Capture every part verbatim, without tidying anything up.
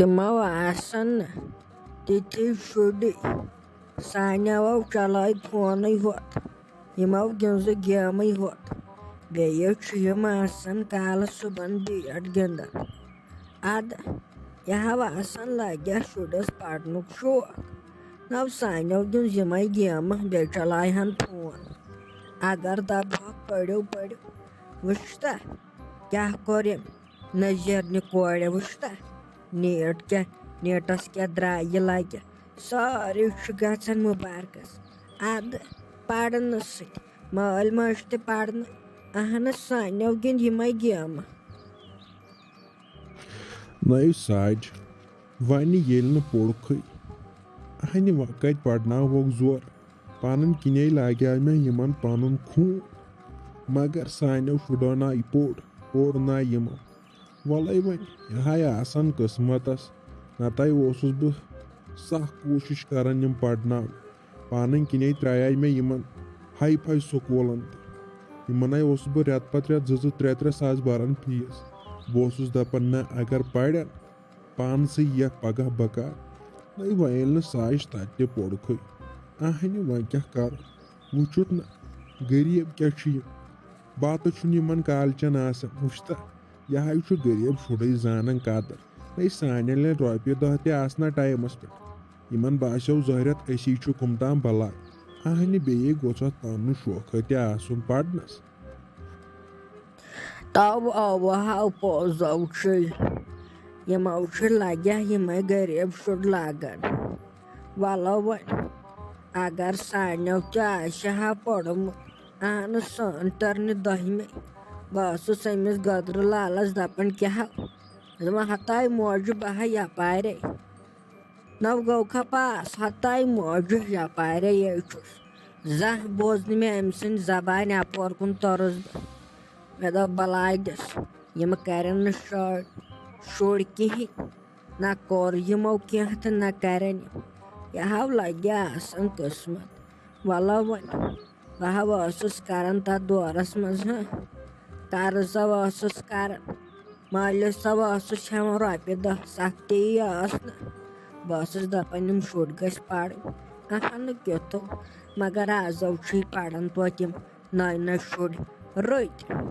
تِمو آسن نہٕ تِتھۍ شُرۍ۔ سانیو چلٲے فونٕے ہوت، یِمو گِنٛزٕ گیمٕے ہوت۔ بیٚیہِ چھِ یِم آسان کالہٕ صُبحن بیٹ گِنٛدان۔ اَدٕ یہِ ہا آسان لگہِ شُرِس پرنُک شوق۔ نو سانیو گِنٛز یِمے گیمہٕ، بیٚیہِ چلایہِ ہن فون۔ اگر دپہوکھ پٔرِو پٔرِو، وٕچھتہ کیٛاہ کوٚر أمۍ نذیرنہِ کورِ، وٕچھتہ نیٹ کیٛاہ، نیٹس کیٛاہ درٛایہِ لگہِ۔ سٲری چھِ گژھان مُبارکس۔ اَدٕ پرنہٕ سۭتۍ مٲلۍ مٲج تہِ پرنہٕ۔ اہن سانیو گِنٛد یِمے گیمہٕ۔ نٔے ساج، وَنہِ ییٚلہِ نہٕ پوٚرکھٕے، اہنہِ وۄنۍ کَتہِ پرناووکھ زورٕ؟ پنٕنۍ کِنے لاگیٛاو مےٚ یِمن پنُن خوٗن، مگر سانیو شُرو نہ یہِ پوٚر، پوٚر نہ یِمو۔ وَلَے وۄنۍ، یہِ ہاے آسان قٕسمتس، نتہٕ اوسُس بہٕ سخ کوٗشِش کران یِم پرناوٕنۍ۔ پنٕنۍ کِنے ترٛایے مےٚ یِمن ہاے فاے سکوٗلن تہٕ یِمن ہاے اوسُس بہٕ رٮ۪تہٕ پتہٕ رٮ۪تہٕ زٕ زٕ ترٛےٚ ترٛےٚ ساس بران فیٖس۔ بہٕ اوسُس دپان، نہ، اگر پرن، پانسٕے یِیَکھ پگاہ بکار۔ نَے وۄنۍ ییٚلہِ نہٕ ساج تَتہِ تہِ پوٚرکھٕے۔ اہنہِ وۄنۍ کیٛاہ کَرو؟ وٕچھُتھ نہ، غریٖب کیٛاہ چھُ یہِ؟ بَتہٕ چھُنہٕ یِمَن کالچَن آسان۔ وٕچھتہ، یہِ ہاے چھُ غریٖب شُرٕے زانان قدر۔ نَے سانٮ۪ن ییٚلہِ رۄپیہِ دَہ تہِ آسنہ ٹایمَس پٮ۪ٹھ، یِمَن باسیو ظٲہرَت أسی چھُ کُم تام بلاے۔ اہنہِ بیٚیہِ گوٚژھ اَتھ پَنُن شوقہ تہِ آسُن پَرنَس۔ تو اوہو پوزو چھُے، یِمو چھُ لگیا یِمے غریب شُرۍ لاگان۔ وَلو وۄنۍ، اگر سانیو تہِ آسہِ ہا پوٚرمُت، اہن سٲنۍ تٔر نہٕ دٔہمہِ۔ بہٕ ٲسٕس أمِس گٔدرٕ لالس دپان، کیٛاہ ہا، دوٚپُن، ہتاے موجہِ بہٕ ہا یپارے۔ نو گوٚو کھا پاس، ہتاے موجہِ یپارے یے چھُس۔ زانٛہہ بوز نہٕ مےٚ أمۍ سٕنٛدِ زبانہِ اپور کُن ترُس بہٕ۔ مےٚ دوٚپ، بلاے دِس، یِم کرن نہٕ شٲ-، شُرۍ کِہیٖنۍ۔ نہ کوٚر یِمو کینٛہہ تہٕ نہ کرن یِم۔ یہِ ہاو لگہِ آسان قٕسمت۔ وَلہٕ وۄنۍ، بہٕ ہا ٲسٕس کران تَتھ دورَس منٛز، ہاں، قرض ہا ٲسٕس کران، مٲلِس ہا ٲسٕس ہٮ۪وان رۄپیہِ دَہ، سَختی ٲس نہٕ۔ بہٕ ٲسٕس دَپان، یِم شُرۍ گٔژھۍ پَرٕنۍ۔ اَہَن کیُتھُ، مگر آزو چھُے پَران توتہِ یِم نٔے نٔے شُرۍ رٕتۍ۔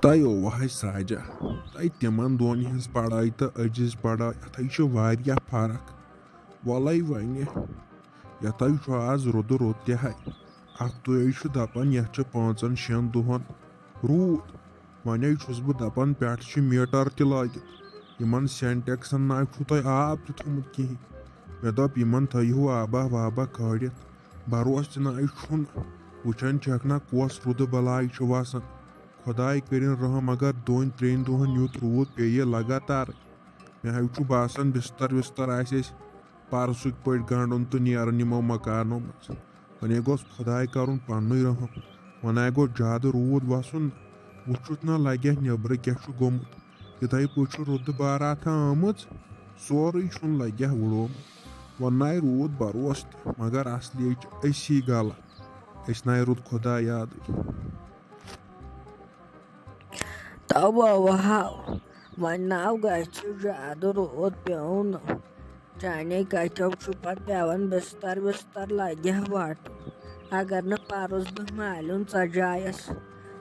تۄہہِ اووہے ساجہ، تۄہہِ تِمن دۄن ہٕنٛز پڑھٲے تہٕ أزِچ پڑھٲے، اتھے چھِ واریاہ فرق۔ وۄلے وۄنہِ، یتھے چھُ آز رُدٕ رُد تہِ ہے۔ اکھ تُہۍ چھُ دپان، یتھ چھُ پانٛژن شٮ۪ن دۄہن روٗد۔ وۄنۍ چھُس بہٕ دپان، پٮ۪ٹھٕ چھُ میٖٹر تہِ لٲگِتھ۔ یِمن سینٹیکسن نہ چھُو تۄہہِ آب تہِ تھوٚمُت کِہیٖنۍ۔ مےٚ دوٚپ، یِمن تھٲیِو آبا وابا کھٲلِتھ۔ بروسہٕ تہِ نہ چھُنہٕ۔ وٕچھان چھکھ نہ، کۄس رُدٕ بلاے چھِ وسان۔ خۄداے کٔرِن رحم، اگر دۄن ترٛٮ۪ن دۄہن یُتھ روٗد پیٚیہِ لگاتار۔ مےٚ حظ چھُ باسان، بستر وستر آسہِ اَسہِ پرسُک پٲٹھۍ گنٛڈُن تہٕ نیرُن یِمو مکانو منٛز۔ وۄنۍ گوٚژھ خۄداے کرُن پننُے رحم۔ وۄنۍ گوٚژھ زیادٕ روٗد وسُن۔ وٕچھُتھ نہ لگہِ اَتھ نیٚبرٕ کیٛاہ چھُ گوٚمُت۔ یِتھے پٲٹھۍ چھُ رُدٕ باراتھا آمٕژ، سورُے چھُن لگہِ ہا وُڑومُت۔ وۄنۍ ناے روٗد بروسہٕ تہِ، مگر اصلی چھِ أسی غلط۔ أسۍ ناے روٗد خۄدا یادٕے۔ تَوَے وَہَو، وۄنۍ ناو گژھِ زیادٕ روٗد پیوٚو نہٕ۔ چانے کَتھیو چھُ پَتہٕ پٮ۪وان بِستَر وِستَر لَگہِ ہا واٹُن۔ اگر نہٕ پَرُس بہٕ مالیُن ژَجایَس،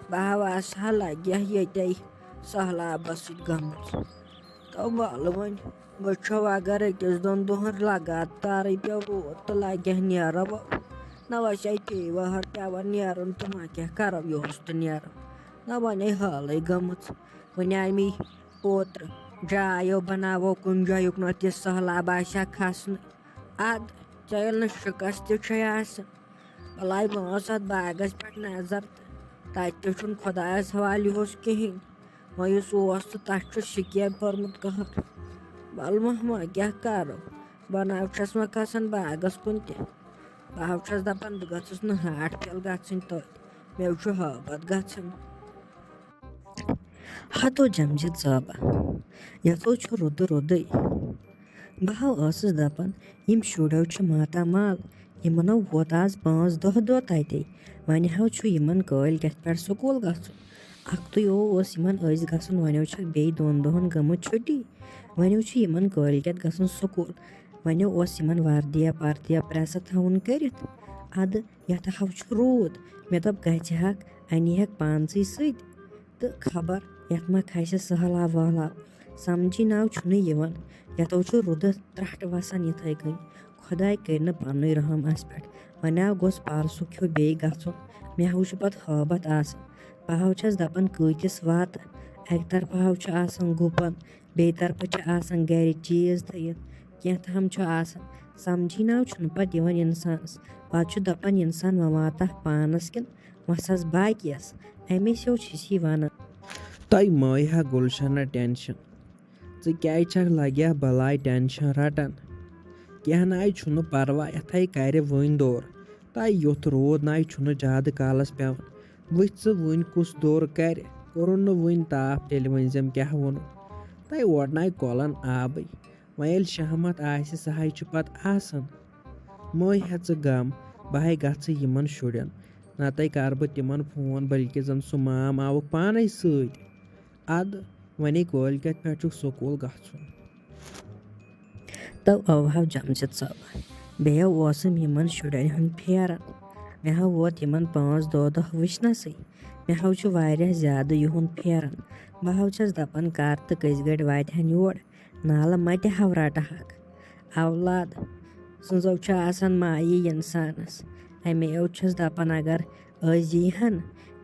بہٕ ہا آسہٕ ہا لَگہِ ہا ییٚتے سہلابَس سۭتۍ گٔمٕژ۔ تَو وَلہٕ وۄنۍ، وٕچھو اگر أکِس دۄن دۄہَن لگاتارٕے پیوٚو روٗد تہٕ لَگہِ ہا نیرو۔ نہ وۄنۍ چھِ أتی وٕہٕر پٮ۪وان نیرُن تہٕ وۄنۍ کیٛاہ کَرو، یُہُس تہٕ نیرو۔ نہ وۄنۍ حالٕے گٔمٕژ۔ وۄنۍ آیہِ مےٚ اوترٕ جاے بناوو کُنہِ جایُک نتہٕ یہِ سہلاب آسہِ ہا کھسنہٕ۔ اَدٕ ژےٚ ییٚلہِ نہٕ شِکَس تہِ چھے آسان، بلاے بہٕ ٲسٕس اَتھ باغَس پٮ۪ٹھ نظر تہٕ تَتہِ تہِ چھُنہٕ خۄدایَس حوالہٕ یِہُس کِہیٖنۍ۔ وۄنۍ یُس اوس تہٕ تَتھ چھُ شِکیب پوٚرمُت قہر۔ وَلہٕ مہ، وۄنۍ کیٛاہ کَرو؟ بہٕ نہ چھَس وۄنۍ کھسان باغَس کُن تہِ۔ بہٕ ہا چھَس دَپان، بہٕ گٔژھٕس نہٕ ہاٹھ پھِل گژھٕنۍ توتہِ۔ مےٚ چھُ ہٲبَتھ گژھان۔ ہتو جمجت زٲبہ، یتھو چھُ رُدٕ رُدٕے۔ بہٕ ہا ٲسٕس دپان، یِم شُرۍ چھِ ماتامال، یِمن ہا ووت آز پانٛژھ دۄہ دۄہ تتے، وۄنۍ ہا چھُ یِمن کٲلۍ کٮ۪تھ پٮ۪ٹھ سکوٗل گژھُن۔ اَکھتُے اوس یِمَن أزۍ گژھُن، وۄنۍ چھَکھ بیٚیہِ دۄن دۄہَن گٔمٕژ چھُٹی، وۄنۍ چھُ یِمَن کٲلۍ کٮ۪تھ گژھُن سکوٗل۔ وۄنۍ اوس یِمَن وردیہ پردیہ پرٛٮ۪سہٕ تھاوُن کٔرِتھ۔ اَدٕ یَتھ ہاو چھُ روٗد، مےٚ دوٚپ گژھِ ہاکھ اَنہِ ہاکھ پانسٕے سۭتۍ، تہٕ خبر یَتھ ما کھسہِ سہلاب وہلاب۔ سَمجھی ناو چھُنہٕ یِوان، یَتھ ہاو چھُ روٗدَس ترٛٹھ وَسان یِتھَے کٔنۍ۔ خۄداے کٔرۍ نہٕ پَننُے رحم اَسہِ پٮ۪ٹھ۔ وۄنۍ آو گوٚژھ پَرسُک ہیوٗ بیٚیہِ گژھُن۔ مےٚ ہاو چھُ پَتہٕ ہٲبَتھ آسان۔ بہٕ ہاو چھَس دَپان کۭتِس واتہٕ۔ اَکہِ طرفہٕ ہاو چھُ آسان گُپَن، بیٚیہِ طرفہٕ چھِ آسان گَرِ چیٖز تھٲیِتھ۔ کینٛہہ تام چھُ آسان۔ سَمجھی ناو چھُنہٕ پَتہٕ یِوان اِنسانَس۔ پَتہٕ چھُ دَپان اِنسان وۄنۍ واتہٕ پانَس کِنہٕ وَسَس باقیَس۔ اَمے سیوٚو چھِس یہِ وَنان۔ تۄہہِ مٲے ہا گُلشَنہ ٹٮ۪نشَن۔ ژٕ کیٛازِ چھَکھ لگیا بلاے ٹینشن رٹان؟ کینٛہہ ناے چھُنہٕ پرواے، یتھے کرِ وٕنۍ دورٕ۔ تۄہہِ یُتھ روٗد ناے چھُنہٕ زیادٕ کالس پٮ۪وان۔ وٕچھ ژٕ وٕنۍ کُس دورٕ کرِ۔ کوٚرُن نہٕ وٕنۍ تاپھ، تیٚلہِ ؤنۍ زٮ۪م کیٛاہ ووٚنُن۔ تۄہہِ اورٕ ناے کۄلن آبٕے۔ وۄنۍ ییٚلہِ شہمت آسہِ، سہے چھُ پتہٕ آسان۔ مہ ہےٚ ژٕ غم، بہٕ ہے گژھٕ یِمن شُرٮ۪ن۔ نتہٕ کرٕ بہٕ تِمن فون، بلکہِ زن سُہ مام آوُکھ پانے سۭتۍ۔ ادٕ وۄنۍ کٲلۍ کٮ۪تھ پٮ۪ٹھ چھُکھ سکوٗل گژھُن۔ تو اوہو جمشید صٲب، بیٚیو اوسُم یِمن شُرٮ۪ن ہُنٛد پھیران۔ مےٚ ہا ووت یِمن پانٛژھ دۄہ دۄہ وٕچھنَسٕے۔ مےٚ ہا چھُ واریاہ زیادٕ یِہُنٛد پھیران۔ بہٕ ہا چھَس دَپان، کر تہٕ کٔژِ گٲڑۍ واتہِ ہن یور؟ نالہٕ مَتہِ ہاو رَٹہٕ ہاکھ۔ اولاد سٕنٛزو چھُ آسان مایہِ اِنسانَس۔ اَمے یو چھَس دَپان، اگر أزۍ یی ہن،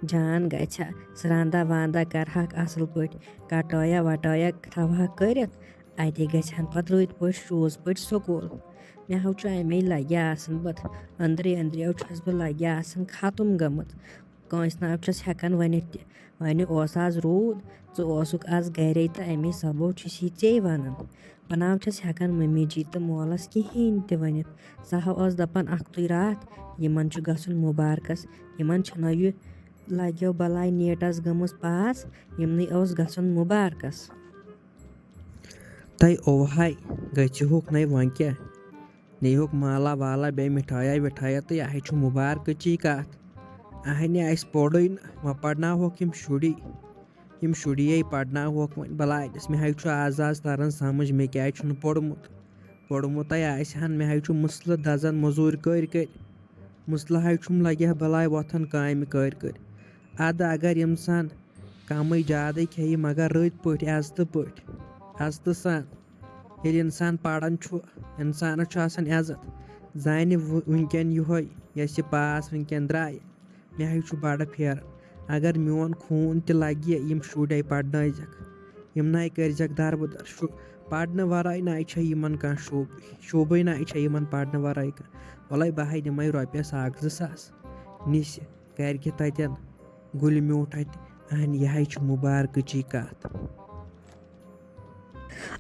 جان گژھِ ہا، سرٛانٛدہ وانٛدہ کَرٕ ہاکھ اَصٕل پٲٹھۍ، کَٹٲیا وَٹٲیا تھاوٕ ہاکھ کٔرِتھ، اَتے گژھِ ہن پَتہٕ رٕتۍ پٲٹھۍ شوٗژ پٲٹھۍ سکوٗل۔ مےٚ ہو چھُ اَمے لَگہِ آسان پَتہٕ، أنٛدرٕے أنٛدرٕے یو چھَس بہٕ لَگہِ آسان ختم گٔمٕژ۔ کٲنٛسہِ نہ چھَس ہٮ۪کان ؤنِتھ تہِ۔ وۄنۍ اوس آز روٗد، ژٕ اوسُکھ آز گَرے تہٕ اَمے سببو چھُس یہِ ژے وَنان۔ بہٕ نہ چھَس ہٮ۪کان مٔمی جی تہٕ مولَس کِہیٖنۍ تہِ ؤنِتھ۔ سۄ ہا ٲس دَپان اَکھتُے راتھ، یِمَن چھُ گژھُن مُبارکَس، یِمَن چھَنہ یہِ لَگیو بَلاے نیٹَس گٔمٕژ پاس، یِمنٕے اوس گژھُن مُبارکَس۔ تَے اوہَے، گٔژھِہُکھ نَے وۄنۍ کیٛاہ؟ نیٖہُکھ مالا والا بیٚیہِ مِٹھایہ وِٹھایہ تہٕ یہِ ہے چھُ مُبارکٕچی کَتھ۔ اَہَنہِ اَسہِ پوٚرُے نہٕ، وۄنۍ پَرناوہوکھ یِم شُری۔ یِم شُری ہے پَرناوہوکھ وۄنۍ بَلاے۔ مےٚ ہے چھُ آز آز تَران سَمٕجھ مےٚ کیٛازِ چھُنہٕ پوٚرمُت۔ پوٚرمُتَے آسہِ ہَن، مےٚ ہے چھُ مٕسلہٕ دَزان مٔزوٗرۍ کٔرۍ کٔرۍ۔ مٕسلہٕ ہے چھُم لَگہِ ہا بَلاے وۄتھان کامہِ کٔرۍ کٔرۍ۔ اَدٕ اگر اِنسان کَمٕے زیادَے کھیٚیہِ مگر رٕتۍ پٲٹھۍ، عزتہٕ پٲٹھۍ، عزتہٕ سان، ییٚلہِ اِنسان پَران چھُ، اِنسانَس چھُ آسان عزت۔ زانہِ وٕ-، وٕنکٮ۪ن یِہوٚے، یۄس یہِ پاس وٕنکٮ۪ن درٛاے، مےٚ ہے چھُ بَڑٕ پھیران۔ اگر میون خوٗن تہِ لَگہِ، یِم شُرۍ ہے پَرنٲیزٮ۪کھ، یِم نَے کٔرزٮ۪کھ دَربٕدَر۔ شُ-، پَرنہٕ وَرٲے نَے چھےٚ یِمَن کانٛہہ شوبہٕ، شوبٕے نَے چھےٚ یِمَن پَرنہٕ وَرٲے کانٛہہ۔ وَلَے بہٕ ہے دِمَے رۄپیَس اَکھ زٕ ساس نِسہِ۔ گَرِکہِ تَتٮ۪ن گُلہِ میوٗٹھ اَتہِ، اَہَن، یہِ ہے چھِ مُبارکٕچی کَتھ۔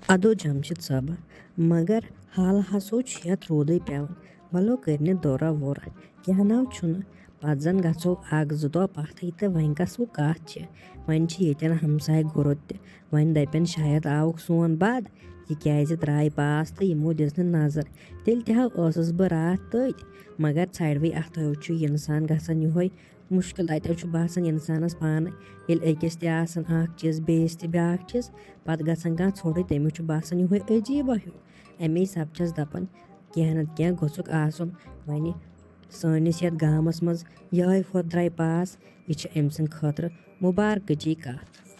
اَدٕ جمشید صٲبہ، مگر حال ہسو چھُ یَتھ روٗدٕے پٮ۪وان، وَلو کٔرنہِ دورہ وورہ، کینٛہہ ناو چھُنہٕ، پَتہٕ زَن گژھو اَکھ زٕ دۄہ پَتھٕے تہٕ وۄنۍ کَسو کَتھ چھِ، وۄنۍ چھِ ییٚتٮ۪ن ہمساے گُرُت تہِ، وۄنۍ دَپن شاید آوُکھ سون بَد، یہِ کیٛازِ ترٛایہِ پاس تہٕ یِمو دِژ نہٕ نظر، تیٚلہِ تہِ ہا ٲسٕس بہٕ راتھ تٔتۍ، مگر ژھاڑوٕے اَتھو چھُ یہِ اِنسان گژھان یِہوٚے مُشکِل۔ اَتہِ چھُ باسان اِنسانَس پانہٕ، ییٚلہِ أکِس تہِ آسان اَکھ چیٖز، بیٚیِس تہِ بیٛاکھ چیٖز، پَتہٕ گژھان کانٛہہ ژھوٚٹٕے، تٔمِس چھُ باسان یِہوٚے عجیٖبا ہیوٗ۔ اَمے سب چھَس دَپان، کینٛہہ نَتہٕ کینٛہہ گوٚژھُکھ آسُن۔ وۄنۍ سٲنِس یَتھ گامَس منٛز یِہوٚے ہُتھ درٛاے پاس، یہِ چھِ أمۍ سٕنٛدِ خٲطرٕ مُبارکٕچی کَتھ۔